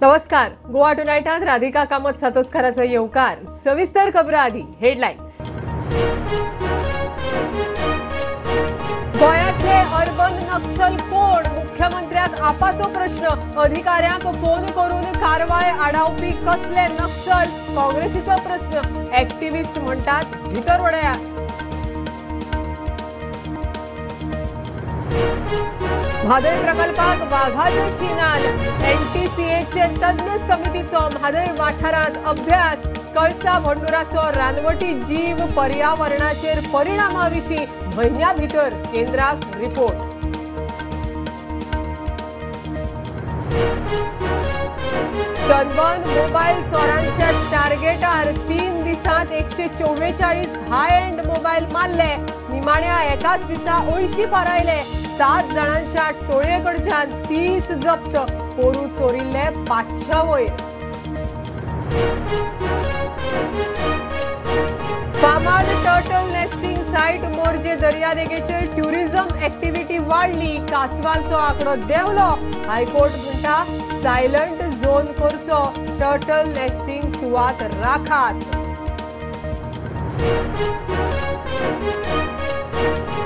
नमस्कार, गोवा टुनायटात राधिका कामत सातोस्काराचो येवकार। सविस्तर खबरां आदी हेडलायन्स। गोंयांतले अर्बन नक्सल कोण? मुख्यमंत्र्याक आपाचो प्रश्न। अधिकाऱ्यांक फोन करून कारवाय आडावपी कसले नक्सल? काँग्रेसीचो प्रश्न। ऍक्टिव्हिस्ट म्हणटात भितर वडया। म्हादय प्रकल्पाक वाघाचे शिनाल। एनटीसीएचे तज्ञ समितीचो म्हादय वाठारांत अभ्यास। कळसा भंडुराचो रानवटी जीव पर्यावरणाचेर परिणामा विशीं म्हयन्या भितर केंद्राक रिपोर्ट। सनबर्न मोबायल चोरांच्या टार्गेटार 3 दिसांत 144 हाय एंड मोबायल मारले। निमाण्या एकाच दिसा 80 फारायले। 7 जाणांच्या टोळयेकडच्यान 30 जप्त। पोरू चोरिल्ले 500 वयर। फामाद टर्टल नेस्टिंग सायट मोरजे दर्यादेगेचेर ट्युरिझम ऍक्टिव्हिटी वाडली। कासवांचो आंकडो देंवलो। हायकोर्ट म्हणटा सायलंट झोन करचो, टर्टल नेस्टिंग सुवात राखात।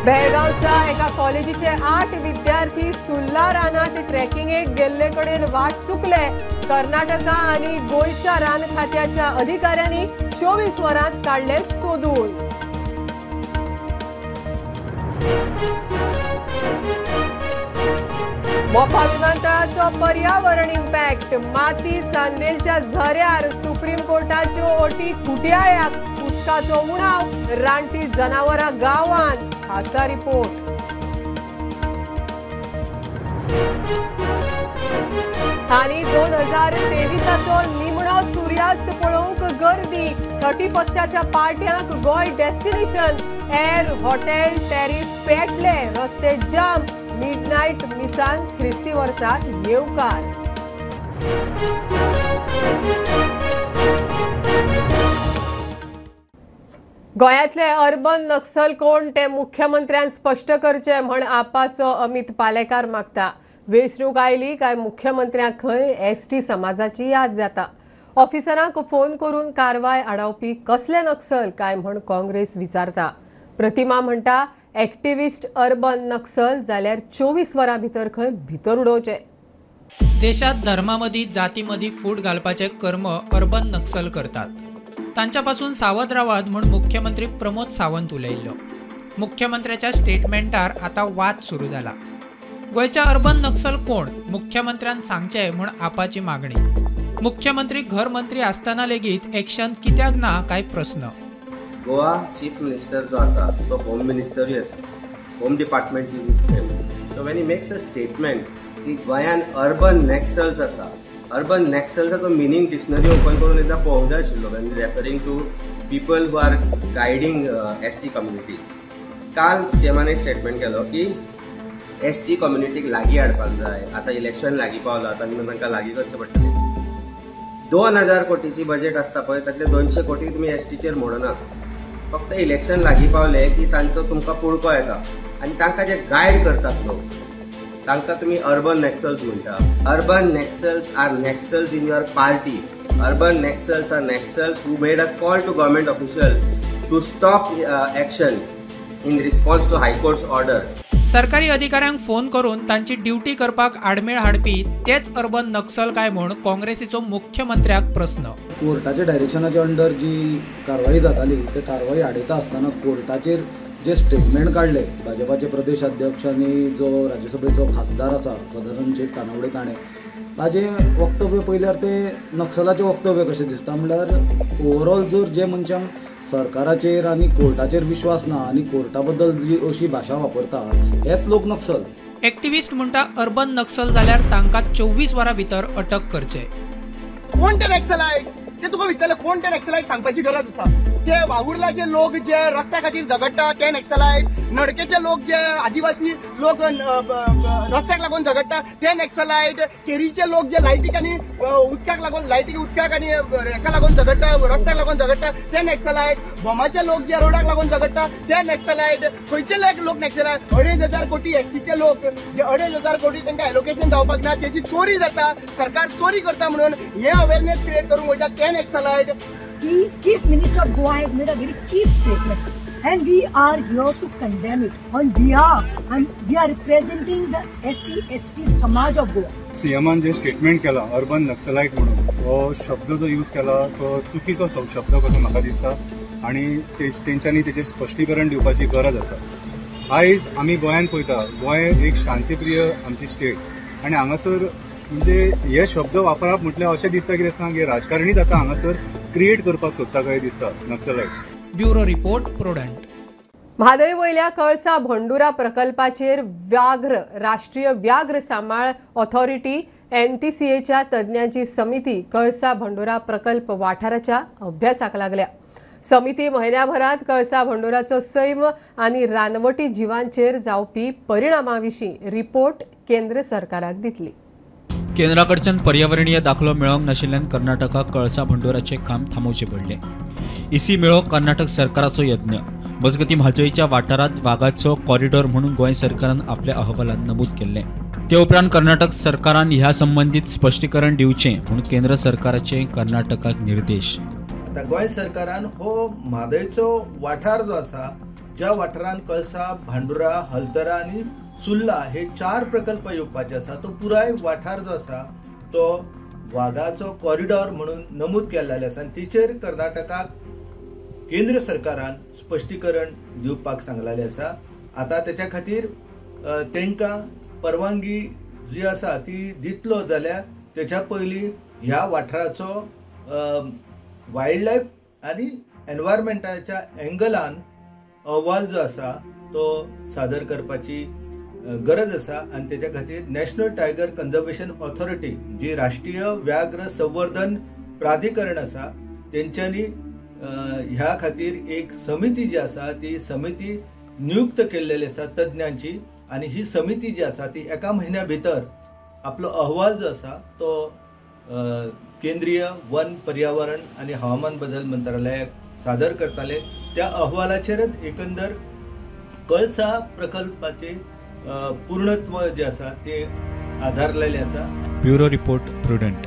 बेळगांवच्या एका कॉलेजीचे 8 विद्यार्थी सुर्ला रानात ट्रेकिंगेक गेल्ले कडेन वाट चुकले। कर्नाटका आनी गोंयच्या रान खात्याच्या अधिकाऱ्यांनी 24 वरांत काडले सोदून। मोपा विमानतळाचो पर्यावरण इम्पॅक्ट। माती चांदेलच्या झऱ्यार सुप्रीम कोर्टाच्यो अटी खुटयाळ्याक। उदकाचो उणाव, रानटी जनावरां गांवांत। खासा रिपोर्ट। आनी 2023चो निमणो सुर्यास्त पळोवंक गर्दी। 31स्टाच्या पार्ट्यांक Goa destination. Air hotel tariff पेटले, रस्ते जाम। मिडनायट मिसान ख्रिस्ती वर्साक येवकार। गोंयांतले अर्बन नक्सल कोण ते मुख्यमंत्र्यान स्पश्ट करचे म्हण आपाचो अमित पालेकार मागता। वेंचणूक आयली काय मुख्यमंत्र्यांक खंय एसटी समाजाची याद जाता। ऑफिसरांक फोन करून कारवाय आडावपी कसले नक्सल काय म्हण काँग्रेस विचारता। प्रतिमा म्हणटा ऍक्टिव्हिस्ट अर्बन नक्सल जाल्यार 24 वरां भितर खंय भितर उडोवचे। देशात धर्मामदी जातीमदी फूट घालपाचे कर्म अर्बन नक्सल करतात, तांच्या पासून सावध रावात म्हूण मुख्यमंत्री प्रमोद सावंत उलयल्लो। मुख्यमंत्र्याच्या स्टेटमेंटार आतां वाद सुरू जाला। गोंयच्या अर्बन नक्सल कोण मुख्यमंत्र्यान सांगचें म्हूण आपाची मागणी। मुख्यमंत्री घरमंत्री आसतना लेगीत एक्शन कित्याक ना काय प्रस्न। गोवा चीफ मिनिस्टर जो आसा तो होम मिनिस्टरूय आसा, home department is with him. So when he makes a statement की गोंयान अर्बन नॅक्सल्स आसा, अर्बन नॅक्सल्साचो मिनींग डिक्शनरी ओपन करून एकदां पळोवंक जाय आशिल्लो when referring to people who are guiding S T community. काल चेअरमॅन एक स्टेटमेंट केलो की एस टी कम्युनिटीक लागीं हाडपाक जाय, आतां इलेक्शन लागीं पावलां तांकां तांकां लागीं करचें पडटलें। 2000 कोटीची बजेट आसता पळय, तातले 200 कोटी तुमी एस टीचेर मोडना। फक्त इलेक्शन लागीं पावलें की तांचो तुमकां पुळको येता आनी तांकां जे गायड करतात लोक तांकां तुमी अर्बन नॅक्सल्स म्हणटा। Urban Naxals are Naxals in your party. Urban Naxals are Naxals who made a call to government official to stop action in response to high court's order. सरकारी अधिकाऱ्यांक फोन करून तांची ड्युटी करपाक आडमेळ हाडपी तेच अर्बन नक्सल काय म्हूण काँग्रेसीचो मुख्यमंत्र्याक प्रस्न। कोर्टाच्या डायरेक्शनाच्या अंडर जी कारवाई जाताली ते कारवाई आडयता आसतना कोर्टाचेर जे स्टेटमेंट काडले भाजपाचे प्रदेश अध्यक्ष आनी जो राज्यसभेचो खासदार आसा सदानंद शेट तानावडे ताणें ताजें वक्तव्य पळयल्यार तें नक्सलाचें वक्तव्य कशें दिसता। म्हणल्यार ओवरऑल जर जे मनशांक सरकाराचेर आनी कोर्टाचेर विश्वास ना आनी कोर्टा बद्दल जी अशी भाशा वापरता हेच लोक नक्सल। एक्टिविस्ट म्हणटा अर्बन नक्सल जाल्यार तांकां 24 वरां भितर अटक करचे। कोण ते नक्सलायट ते तुका विचारलें, कोण ते नक्सलायट सांगपाची गरज आसा। ते वावुर्लाचे लोक जे रस्त्या खातीर झगडटा ते नॅक्सलायट, नडकेचे लोक जे आदिवासी लोक रस्त्याक लागून झगडटा ते नॅक्सलायट, केरीचे लोक जे लायटीक आनी उदकाक लागून लायटीक उदकाक आनी हेका लागून झगडटा, रस्त्याक लागून झगडटा ते नॅक्सलायट, भोमाचे लोक जे रोडाक लागून झगडटा ते नॅक्सलायट. खंयचे लोक नॅक्सलायट? 2,500 कोटी एसटीचे लोक जे 2,500 कोटी तांकां एलोकेशन जावपाक ना, तेजी चोरी जाता, सरकार चोरी करता म्हणून हे अवेअरनेस क्रिएट करूंक वयता ते नॅक्सलायट. The Chief Minister of Goa has made a very cheap statement and we are here to condemn it on behalf, and we are representing the SC ST Samaj of Goa. सीएमान J statement केला urban नक्सलायट म्हणून, हो शब्द जो use केला तो चुकीचो शब्द कसो म्हाका दिसता आनी तेंच्यांनी तेचेर स्पश्टीकरण दिवपाची गरज आसा. आयज आमी गोंयांत पळयता, गोंय एक शांतीप्रिय आमची स्टेट आनी हांगासर म्हणजे हे शब्द वापरप म्हटल्यार अशें दिसता कितें सांग, हे राजकारणीच आतां हांगासर क्रिएट करपाक सोदता काय दिसता नक्सलायट. Bureau report, Prudent. Mhadei वयल्या कळसा भंडुरा प्रकल्पाचेर व्याघ्र राष्ट्रीय व्याघ्र सांबाळ ऑथॉरिटी एनटीसीएच्या तज्ञांची समिती कळसा भंडुरा प्रकल्प वाठाराच्या अभ्यासाक लागल्या. समिती म्हयन्याभरात कळसा भंडुराचो सैम आनी रानवटी जिवांचेर जावपी परिणामा विशीं रिपोर्ट केंद्र सरकाराक दितली. केंद्राकडच्यान पर्यावरणीय दाखलो मेळोवंक नाशिल्ल्यान कर्नाटकाक कळसा भंडोराचें काम थांबोवचें पडलें. इसी मेळो कर्नाटक सरकाराचो यत्न. मजगतीं म्हादयच्या वाठारांत वागाचो कॉरिडॉर म्हणून गोंय सरकारान आपल्या अहवालांत नमूद केल्लें. ते उपरांत कर्नाटक सरकारान ह्या संबंदीत स्पश्टीकरण दिवचें म्हूण केंद्र सरकाराचे कर्नाटकाक निर्देश. आतां गोंय सरकारान हो म्हादयचो वाठार जो आसा, ज्या वाठारान कळसा, भांडुरा, हलतरा आनी सुर्ला हे 4 प्रकल्प येवपाचे आसा, तो पुराय वाठार जो आसा तो वागाचो कॉरिडॉर म्हणून नमूद केल्लेलो आसा आनी तेचेर कर्नाटकाक केंद्र सरकारान स्पश्टीकरण दिवपाक सांगलेलें आसा. आतां तेच्या खातीर तांकां परवानगी जी आसा ती दितलो जाल्यार तेच्या पयलीं ह्या वाठाराचो वायल्ड लायफ आनी एनवायरमेंटाच्या एंगलान अहवाल जो आसा तो सादर करपाची गरज आसा आनी तेच्या खातीर नॅशनल टायगर कन्जर्वेशन ऑथॉरिटी जी राष्ट्रीय व्याघ्र संवर्धन प्राधिकरण आसा तेंच्यांनी ह्या खातीर एक समिती जी आसा ती समिती नियुक्त केल्लेली आसा तज्ञांची आनी ही समिती जी आसा ती एका म्हयन्या भितर आपलो अहवाल जो आसा तो केंद्रीय वन पर्यावरण आनी हवामान बदल मंत्रालयाक सादर करताले. त्या अहवालाचेरच एकंदर कळसा प्रकल्पाचे पूर्णत्व जे आसा ते आधारलेले आसा. Bureau report, Prudent.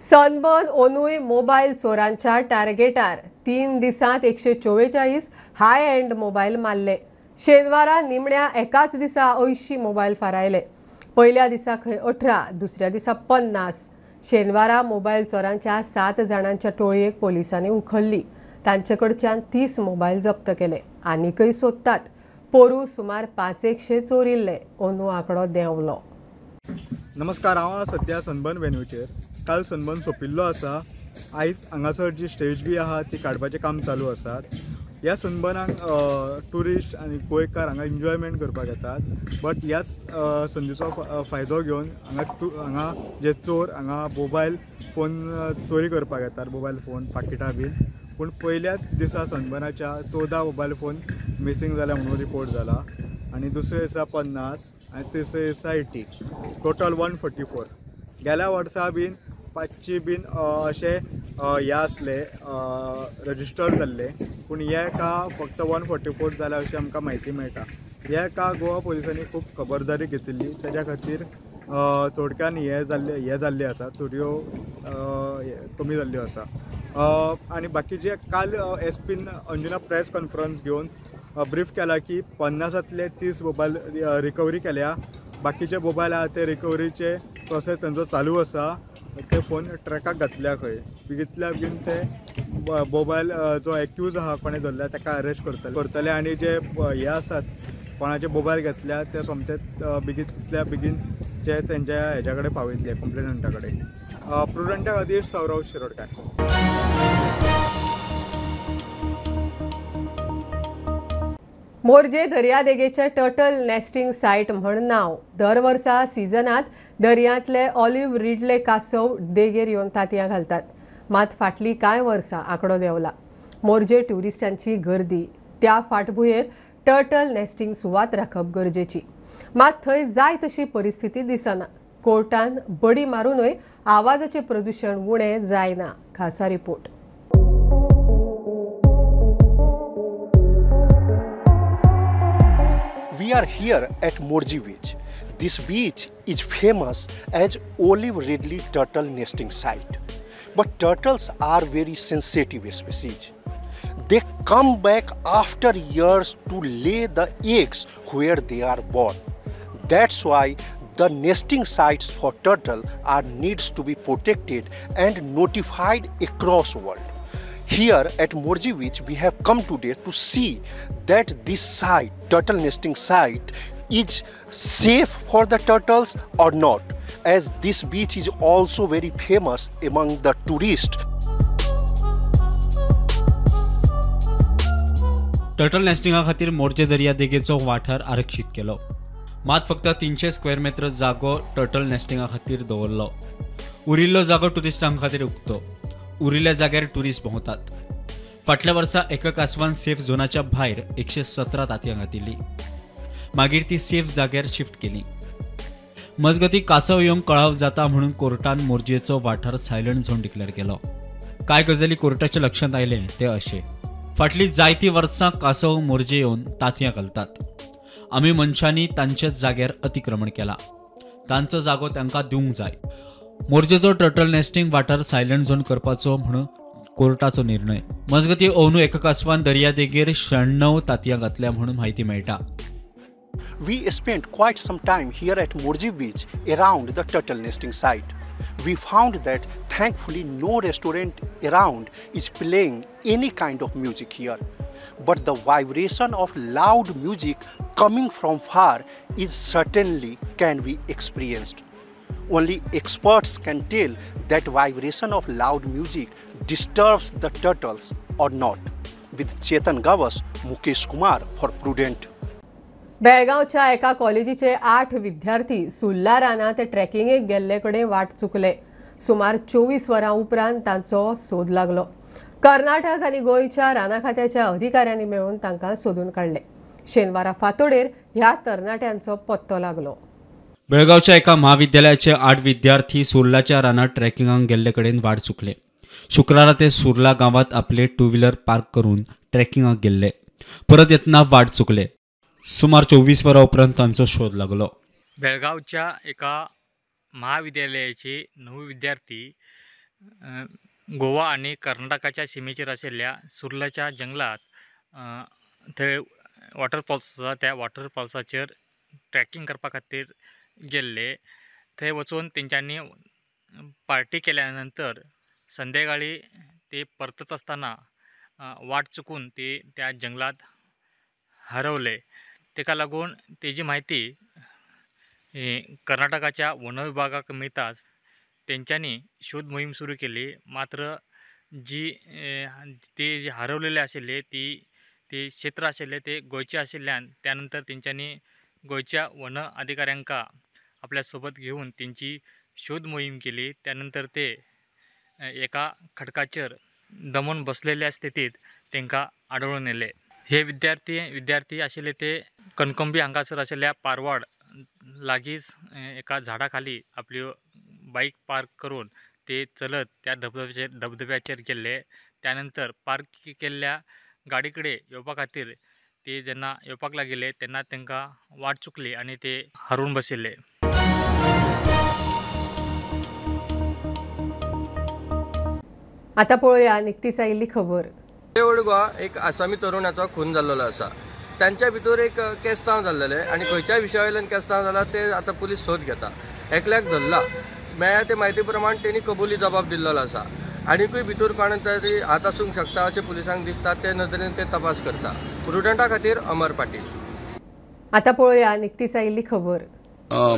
Sunburn ओनूय मोबायल चोरांच्या टार्गेटार. 3 दिसांत 144 हाय एंड मोबायल मारले. शेनवारा निमण्या एकाच दिसा 80 मोबायल फारायले. पयल्या दिसा खंय 18, दुसऱ्या दिसा 50. शेनवारा मोबायल चोरांच्या 7 जाणांच्या टोळयेक पोलिसांनी उखल्ली. तांचे कडच्यान 30 मोबायल जप्त केले. आनीकय सोदतात. पोरू सुमार 500 चोरिल्ले. ओनू आंकडो देंवलो. नमस्कार, हांव सद्या सनबर्न वेन्यूचेर. काल सनबर्न सोंपिल्लो आसा. आयज हांगासर जी स्टेज बी आहा ती काडपाचें काम चालू आसा. ह्या सनबर्नाक ट्युरिस्ट आनी गोंयकार हांगा एन्जॉयमेंट करपाक येतात, बट ह्याच संदीचो फायदो घेवन हांगा जे चोर हांगा मोबायल फोन चोरी करपाक येतात, मोबायल फोन पाकिटां बीन. पूण पयल्याच दिसा सनबर्नाच्या 14 मोबायल फोन मिसींग जाल्या म्हणून रिपोर्ट जाला आनी दुसऱ्या दिसा 50 आनी तिसऱ्या दिसा 80, टोटल 144. गेल्या वर्सा बीन 500 बीन अशे हे आसले रजिस्टर जाल्ले, पूण हे एका फक्त 144 जाल्या अशी आमकां म्हायती मेळटा. हे एका गोवा पोलिसांनी खूब खबरदारी घेतिल्ली, तेज्या खातीर थोडक्यान हे जाल्ले आसा, चोरयो कमी जाल्ल्यो आसा. आनी बाकीचे काल एस पीन अंजुना प्रेस कॉन्फरन्स घेवन ब्रीफ केला की 50तले 30 मोबायल रिकवरी केल्या, बाकीचे मोबायल आहा ते रिकवरीचे प्रोसेस तेंचो चालू आसा. ते फोन ट्रॅकाक घातल्या खंय बेगीतल्या बेगीन ते मोबायल जो एक्यूज आहा कोणें धरल्या ताका अरेस्ट करतले आनी जे हे आसात कोणाचे मोबायल घेतल्या ते सोमतेच बेगीतल्या बेगीन जे तेंच्या हेज्या कडेन पावयतले, कंप्लेनंटा कडेन. प्रुडंटा खातीर सौरव शिरोडकर. मोरजे दर्यादेगेचे टर्टल नेस्टिंग सायट म्हण नांव. दर वर्सा सिजनात दर्यांतले ऑलिव्ह रिडले कासव देगेर येवन तांतयां घालतात. मात फाटलीं कांय वर्सां आंकडो देंवला. मोरजे ट्युरिस्टांची गर्दी, त्या फाटभुंयेर टर्टल नेस्टिंग सुवात राखप गरजेची। मात थंय जाय तशी परिस्थिती दिसना। कोर्टान बडी मारूनय आवाजाचें प्रदूशण उणें जायना। खासा report. We are here at Morjim Beach. This beach is famous as olive ridley turtle nesting site. But turtles are very sensitive species. They come back after years to lay the eggs where they are born. That's why the nesting sites for turtle are needs to be protected and notified across world. Here at Morjim Beach, we have come today to see that this site, turtle nesting site, is safe for the turtles or not, as this beach is also very famous among the tourists. Turtle नेस्टिंगा खातीर मोरजे दर्यादेगेचो वाठार आरक्षीत केलो। मात फक्त 300 square metre जागो turtle नेस्टिंगा खातीर दवरलो। उरिल्लो जागो ट्युरिस्टां खातीर उक्तो। उरिल्ल्या जाग्यार ट्युरिस्ट भोंवतात। फाटल्या वर्सा एका कासवान सेफ झोनाच्या भायर 117 तांतयां घातिल्ली। मागीर ती सेफ जाग्यार शिफ्ट केली। मजगती कासव येवंक कळाव जाता म्हणून कोर्टान मोरजेचो वाठार सायलंट झोन डिक्लेअर केलो। कांय गजाली कोर्टाच्या लक्षांत आयले ते अशे: फाटली जायतीं वर्सां कासव मोरजे येवन तांतयां घालतात। आमी मनशांनी तांच्याच जाग्यार अतिक्रमण केलां। तांचो जागो तांकां दिवंक जाय। मोरजेचो टर्टल नेस्टिंग वाठार सायलंट झोन करपाचो म्हणून कोर्टाचो निर्णय। मजगती अंदू एका कासवान दर्यादेगेर 96 तांतयां घातल्या म्हणून म्हायती मेळटा। We spent quite some time here at Morjim Beach around the turtle nesting site. We found that thankfully no restaurant around is playing any kind of music here. But the vibration of loud music coming from far is certainly can be experienced. Only experts can tell that vibration of loud music disturbs the turtles or not. With Chetan Gawas, Mukesh Kumar for Prudent. बेळगांवच्या एका कॉलेजीचे 8 विद्यार्थी सुर्ला रानांत ट्रेकिंगेक गेल्ले कडेन वाट चुकले। सुमार 24 वरां उपरांत तांचो सोद लागलो। कर्नाटक आनी गोंयच्या राना खात्याच्या अधिकाऱ्यांनी मेळून तांकां सोदून काडले। शेनवारा फांतोडेर ह्या तरणाट्यांचो पत्तो लागलो। बेळगांवच्या एका महाविद्यालयाचे 8 विद्यार्थी सुर्लाच्या रानात ट्रेकिंगाक गेल्ले कडेन वाट चुकले। शुक्रारा ते सुर्ला गांवांत आपले टू व्हीलर पार्क करून ट्रेकिंगाक गेल्ले। परत येतना वाट चुकले। सुमार 24 वरां उपरांत तांचो शोध लागलो। बेळगांवच्या एका महाविद्यालयाचे 9 विद्यार्थी गोवा आनी कर्नाटकाच्या सिमेचेर आशिल्ल्या सुर्लाच्या जंगलात थंय वॉटरफॉल्स आसा, त्या वॉटरफॉल्साचेर ट्रॅकिंग करपा खातीर गेल्ले। थंय वचून तेंच्यांनी पार्टी केल्या नंतर संध्याकाळी ते परतत आसतना वाट चुकून ते त्या जंगलात हरवले। ताका लागून तेजी म्हायती कर्नाटकाच्या वन विभागाक मेळटाच तेंच्यांनी शोध मोहीम सुरू केली। मात्र जी ते जे हरवलेले आशिल्ले ती ते क्षेत्र आशिल्ले ते गोंयचे आशिल्ल्यान त्यानंतर तेंच्यांनी गोंयच्या वन अधिकाऱ्यांक आपल्या सोबत घेवन तेंची शोध मोहीम केली। त्यानंतर ते एका खडकाचेर दमून बसलेल्या स्थितीत तांकां आढळून येयले। हे विद्यार्थी आशिल्ले ते कणकंबी हांगासर आशिल्ल्या पारवाड लागींच एका झाडा खाली आपल्यो बाईक पार्क करून ते चलत त्या धबधब्याचेर गेल्ले। त्यानंतर पार्क केल्ल्या गाडी कडेन येवपा खातीर ते जेन्ना येवपाक लागिल्ले तेन्ना तांकां वाट चुकली आनी ते हरून बशिल्ले। आता पळोवया निकतीच आयिल्ली खबर। ओल्ड गोवा एक आसामी तरुणाचो खून जाल्लो आसा। तांच्या भितर एक केस्तांव जाल्लें आनी खंयच्या विशया वयल्यान केस्तांव जाला ते आतां पुलीस सोद घेता। एकल्याक धरला, मेळ्ळ्या ते म्हायती प्रमाण तेणी कबुली जबाब दिल्लो आसा। आनीकूय भितर कोण तरी हात आसूंक शकता अशें पुलिसांक दिसता, ते नदरेन ते तपास करता। प्रुडंटा खातीर अमर पाटील। आता पळोवया निकतीच आयिल्ली खबर।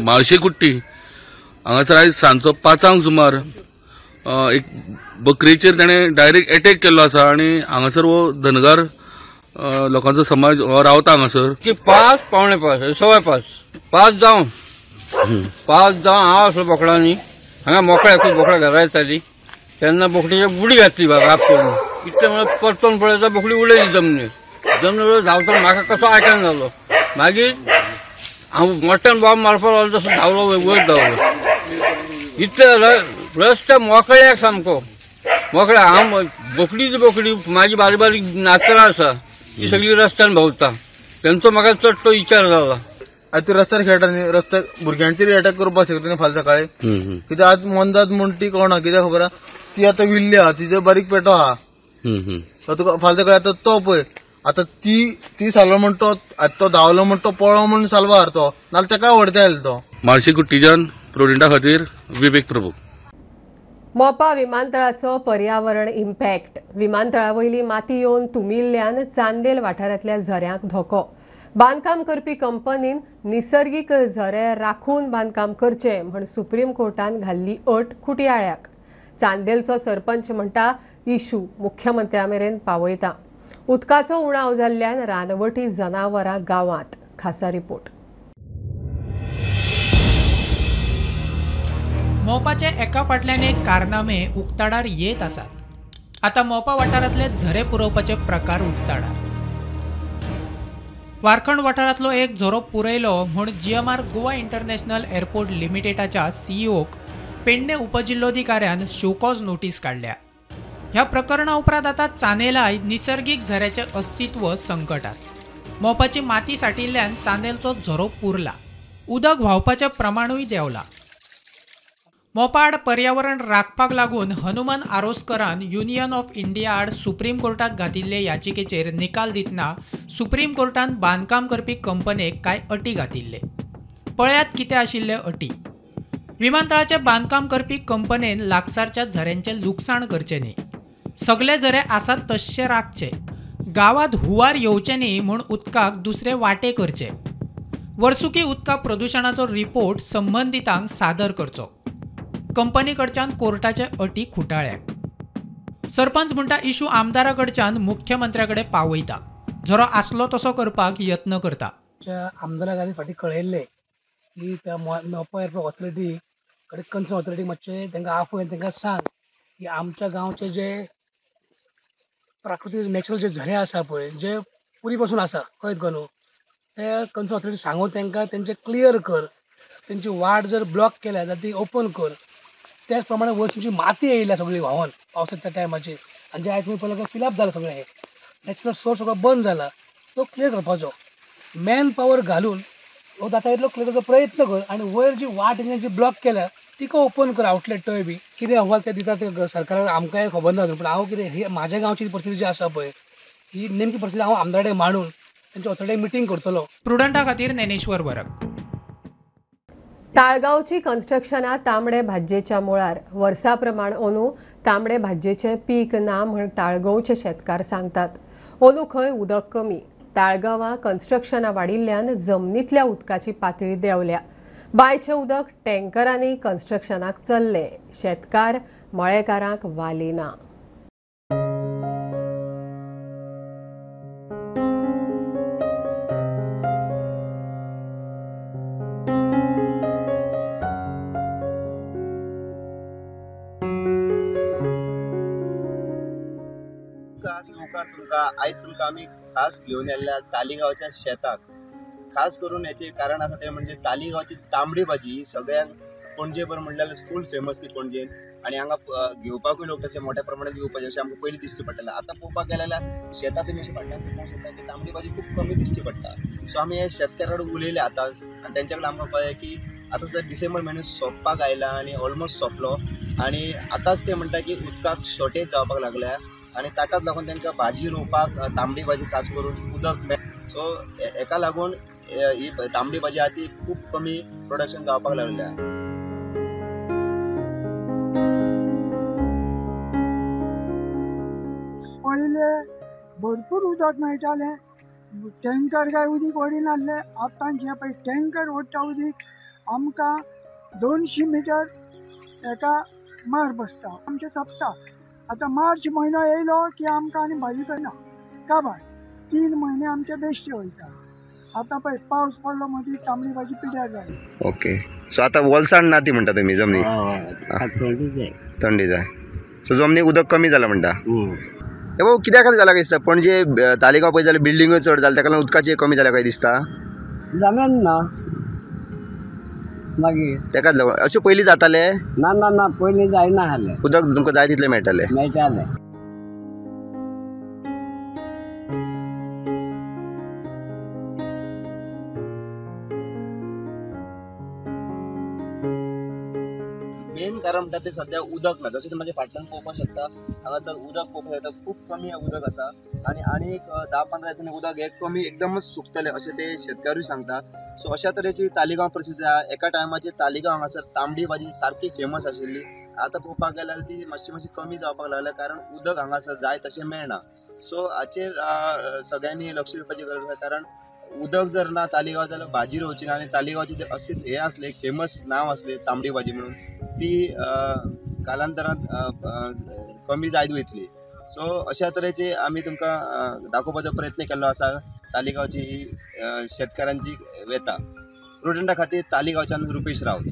म्हाळशे कुट्टी हांगासर आयज सांजचो 5 सुमार एक बकरेचेर ताणें डायरेक्ट एटॅक केल्लो आसा आनी हांगासर हो धनगर लोकांचो समाज हो रावता हांगासर। की 5, 4:45, 5:15, 5 जावन 5 जावन हांव आसलो बोकडांनी हांगा मोकळ्या खूब बोकडां घरा येताली तेन्ना बोकडेची बुडी घातली राप करून इतलें म्हणल्यार परतून पळयता बोकडी उडयली जमनीर जमनीर धांवता म्हाका कसो आयकना जालो. मागीर हांव मोट्यान बॉम्ब मारपाक लागलो तसो धांवलो वयर धांवलो. इतले रस्ते मोकळ्याक सामको मोकळ्या. हांव बोकडीच बोकडी म्हाजी बारीक बारीक नातरां आसा ती सगळी रस्त्यान भोंवता तेंचो म्हाका चड तो विचार जाला. आतां रस्त्यार खेळटा न्ही, रस्त्यार भुरग्यांचेर अटॅक करपाक शकता न्ही फाल्यां सकाळी. कित्याक आज मोनजात म्हूण ती कोणा कित्याक खबर आहा ती आतां विल्ली आहा, तिजे बारीक पेटो आहा. तुका फाल्यां सकाळी आतां तो पळय आतां ती ती साल्वा म्हण तो तो धांवलो म्हण तो पळो म्हण साल्वार तो नाल्यार तेका व्हडता येयलो तो. मार्शी कुट्टीच्यान प्रुडंटा खातीर विवेक प्रभू. मोपा विमानतळाचो पर्यावरण इम्पॅक्ट. विमानतळा वयली माती येवन तुमिल्ल्यान चांदेल वाठारांतल्या झऱ्यांक धोको. बांदकाम करपी कंपनीन निसर्गीक झरे राखून बांदकाम करचें म्हण सुप्रीम कोर्टान घाल्ली अट खुटयाळ्याक. चांदेलचो सरपंच म्हणटा इशू मुख्यमंत्र्या मेरेन पावयता. उदकाचो उणाव जाल्ल्यान रानवटी जनावरां गांवांत. खासा रिपोर्ट. मोपाचे एका फाटल्यान एक कारनामे उक्ताडार येत आसात. आतां मोपा वाठारांतले झरे पुरोवपाचे प्रकार उक्ताडार. वारखंड वाठारांतलो एक झरो पुरयलो म्हूण जीएमआर गोवा इंटरनॅशनल एअरपोर्ट लिमिटेडाच्या सीईओक पेडणे उपजिल्लोधिकाऱ्यान शोकॉज नोटीस काडल्या. ह्या प्रकरणा उपरांत आतां चांदेलाय निसर्गीक झऱ्याचें अस्तित्व संकटात. मोपाची माती साठिल्ल्यान चांदेलचो झरो पुरला, उदक व्हांवपाचें प्रमाणूय देंवलां. मोपा आड पर्यावरण राखपाक लागून हनुमान आरोसकरान युनियन ऑफ इंडिया आड सुप्रीम कोर्टात घातिल्ले याचिकेचेर निकाल दितना सुप्रीम कोर्टान बांदकाम करपी कंपनीक कांय अटी घातिल्ले. पळयात कितें आशिल्ले अटी. विमानतळाचें बांदकाम करपी कंपनीन लागसारच्या झऱ्यांचें लुकसाण करचें न्ही, सगळे झरे आसात तश्शे राखचे, गांवांत हुंवार येवचें न्ही म्हूण उदकाक दुसरे वाटे करचे, वर्सुकी उदका प्रदुशणाचो रिपोर्ट संबंदितांक सादर करचो. कंपनी कडच्यान कोर्टाचे अटी खुटाळ्याक. सरपंच म्हणटा इशू आमदारा कडच्यान मुख्यमंत्र्या कडेन पावयता, झरो आसलो तसो करपाक यत्न करता. आमदाराक आनी फाटीं कळयल्लें की त्या मोपा एअरपोर्ट ऑथॉरिटी कडेन कन्सर्न ऑथॉरिटी मातशें तांकां आफय आनी तांकां सांग की आमच्या गांवचे जे प्राकृतीक नॅचरल जे झरे आसा पळय जे पुरी पासून आसा कळत गो न्हू ते कन्सर्न ऑथॉरिटी सांगून तांकां तेंचे क्लियर कर, तेंची वाट जर ब्लॉक केल्या जाल्यार ती ओपन कर. त्याच प्रमाणे वयरची माती येयल्या सगळी व्हांवन पावसाच्या टायमाचेर आनी जे आयज तुमी पळयलें फिलअप जाला सगळें, हें नॅचरल सोर्स सगळो बंद जाला, तो क्लियर करपाचो मॅन पावर घालून हो जाता इतलो क्लियर करपाचो प्रयत्न कर आनी वयर जी वाट जी ब्लॉक केल्या तिका ओपन कर आउटलेट तोय बी कितें अहवाल ते दिता ते सरकाराक आमकांय खबर ना. पूण हांव कितें ही म्हाज्या गांवची परिस्थिती जी आसा पळय ही नेमकी परिस्थिती हांव आमदारा कडेन मांडून तेंच्या ऑथॉरिटी मिटींग करतलो. प्रुडंटा खातीर ज्ञानेश्वर वरक. ताळगांवची कन्स्ट्रक्शनां तांबडे भाजयेच्या मुळार. वर्सा प्रमाण अंदू तांबडे भाजयेचें पीक ना म्हण ताळगांवचे शेतकार सांगतात. अंदू खंय उदक कमी. ताळगांवां कन्स्ट्रक्शनां वाडिल्ल्यान जमनींतल्या उदकाची पातळी देंवल्या. बांयचें उदक टँकरांनी कन्स्ट्रक्शनाक चल्लें. शेतकार मळेकारांक वाली ना. तुमकां आयज तुमकां आमी खास घेवन येयल्ल्या तालिगांवच्या शेताक. खास करून हेचें कारण आसा तें म्हणजे तालिगांवची तांबडी भाजी ही सगळ्यांक पणजेभर म्हणल्यार फूल फेमस ती पणजेन आनी हांगा घेवपाकूय लोक तशे मोठ्या प्रमाणात घेवपाचे अशें आमकां पयलीं दिश्टी पडटालें. आतां पळोवपाक गेलें जाल्यार शेतां तुमी अशें फाटल्यान पळोवंक शकता की तांबडी भाजी खूब कमी दिश्टी पडटा. सो आमी हे शेतकारा कडेन उलयले आतां आनी तेंच्या कडेन आमकां कळ्ळें की आतां सद्या डिसेंबर म्हयनो सोंपपाक आयला आनी ऑलमोस्ट सोंपलो आनी आतांच ते म्हणटा की उदकाक शॉर्टेज जावपाक लागल्या आनी ताकाच लागून तांकां भाजी रोवपाक तांबडी भाजी खास करून उदक मेळ. सो हेका लागून ही तांबडी भाजी आहा ती खूब कमी प्रोडक्शन जावपाक लागल्या. पयले भरपूर उदक मेळटालें, टँकर काय उदीक ओडिनासले. आतां जें पळय टँकर ओडटा उदीक आमकां 200 मिटर एका मार बसता आमचें सोंपता. आतां मार्च म्हयनो येयलो की आमकां आनी भाजी करना काबार 3 म्हयने आमचे बेश्टे वयता. आतां पळय पावस पडलो मदीं तांबडी भाजी पिड्यार जाली. ओके, सो आतां वोलसाण ना ती म्हणटा तुमी जमनी थंडी जाय. सो जमनीक उदक कमी जालां म्हणटा. हे बाबू कित्या खातीर जाला काय दिसता? पणजे तालिगांव पळय जाल्यार बिल्डिंगूय चड जाल्या, ताका लागून उदकाचें कमी जाल्या काय दिसता? जालें ना मागीर तेकाच लागून. अशें पयलीं जातालें? ना ना ना, पयलीं जायना आसलें. उदक तुमकां जाय तितलें मेळटालें? मेळटालें. मेन कारण म्हणटा तें सद्या उदक ना. जशें तुमी म्हाज्या फाटल्यान पळोवपाक शकता, हांगासर उदक पळोवपाक शकता, खूब कमी उदक आसा आनी आनी एक 10-15 दिसांनी उदक हें कमी एकदमच सुकतलें अशें ते शेतकारूय सांगता. सो अशा तरेची तालिगांव परिस्थिती आसा. एका टायमाचेर तालिगांव हांगासर तांबडी भाजी सारकी फेमस आशिल्ली, आतां पळोवपाक गेल्यार ती मातशी मातशी कमी जावपाक लागल्या, कारण उदक हांगासर जाय तशें मेळना. सो हाचेर सगळ्यांनी लक्ष दिवपाची गरज आसा, कारण उदक जर ना तालिगांव जाल्यार भाजी रोवची ना. आनी तालिगांवची ते अशें हें आसलें, एक फेमस नांव आसलें तांबडी भाजी म्हणून, ती कालांतरान कमी जायत वयतली. सो अशा तरेचे आमी तुमकां दाखोवपाचो प्रयत्न केल्लो आसा तालिगांवची ही शेतकारांची व्यथा. प्रुडंटा खातीर तालिगांवच्यान रुपेश रावत.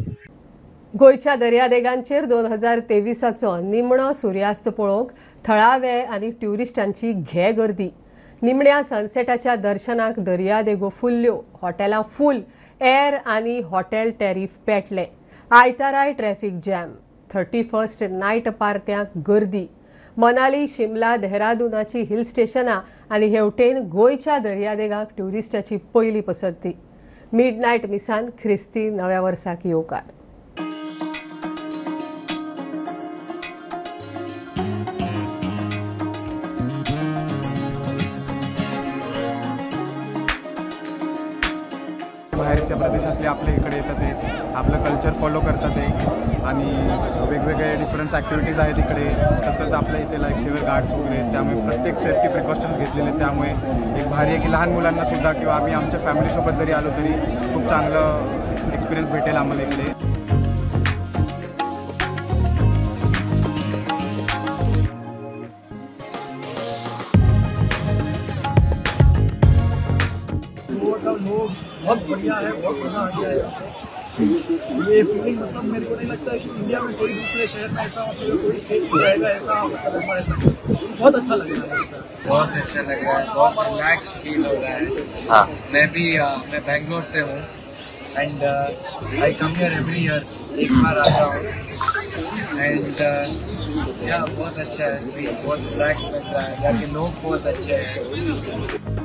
गोंयच्या दर्यादेगांचेर 2023चो निमणो सुर्यास्त पळोवंक थळावे आनी ट्युरिस्टांची घे गर्दी. निमण्या सनसेटाच्या दर्शनाक दर्यादेगो फुल्ल्यो, हॉटेलां फूल, एअर आनी हॉटेल टॅरीफ पेटले. आयताराय ट्रॅफिक जॅम, 31st night पार्ट्यांक गर्दी. मनाली, शिमला, देहरादूनाची हिल स्टेशनां आनी हेवटेन गोंयच्या दर्यादेगांक ट्युरिस्टाची पयली पसंती. मिड नायट मिसान ख्रिस्ती नव्या वर्साक येवकार. बाहेरच्या प्रदेशातले आपल्या इकडे येतात, ते आपलं कल्चर फॉलो करतात ते आणि वेगवेगळे डिफरंट ॲक्टिव्हिटीज आहेत इकडे. तसंच आपल्या इथे लाईफ सेवर गार्ड्स वगैरे आहेत, त्यामुळे प्रत्येक सेफ्टी प्रिकॉशन्स घेतलेले, त्यामुळे एक भारी आहे की लहान मुलांनासुद्धा किंवा आम्ही आमच्या फॅमिलीसोबत जरी आलो तरी खूप चांगलं एक्सपिरियन्स भेटेल आम्हाला इकडे. बहुत बढ़िया है, बहुत मज़ा आ गया है। ये फीलिंग मतलब मेरे को नहीं लगता कि इंडिया में कोई दूसरे शहर में ऐसा मतलब कोई स्टेट में रहेगा ऐसा, मतलब बहुत अच्छा लग रहा है। बहुत अच्छा लग रहा है, बहुत रिलैक्स फील हो रहा है। हाँ। मैं बैंगलोर से हूँ and I come here every year, एक बार आता हूँ एंड या बहुत अच्छा है, बहुत रिलैक्स मिल रहा है, यहाँ के लोग बहुत अच्छे हैं।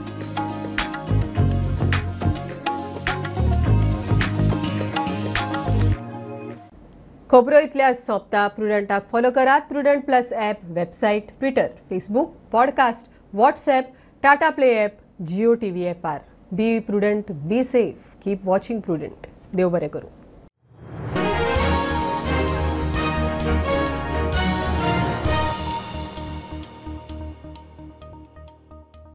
खबरो इतल्याच सोंपता. प्रुडंटाक फॉलो करात Prudent plus app, website, Twitter, Facebook, podcast, WhatsApp, Tata Play app, Jio TV ऍपार. Be prudent, be safe, keep watching Prudent. देव बरें करूं.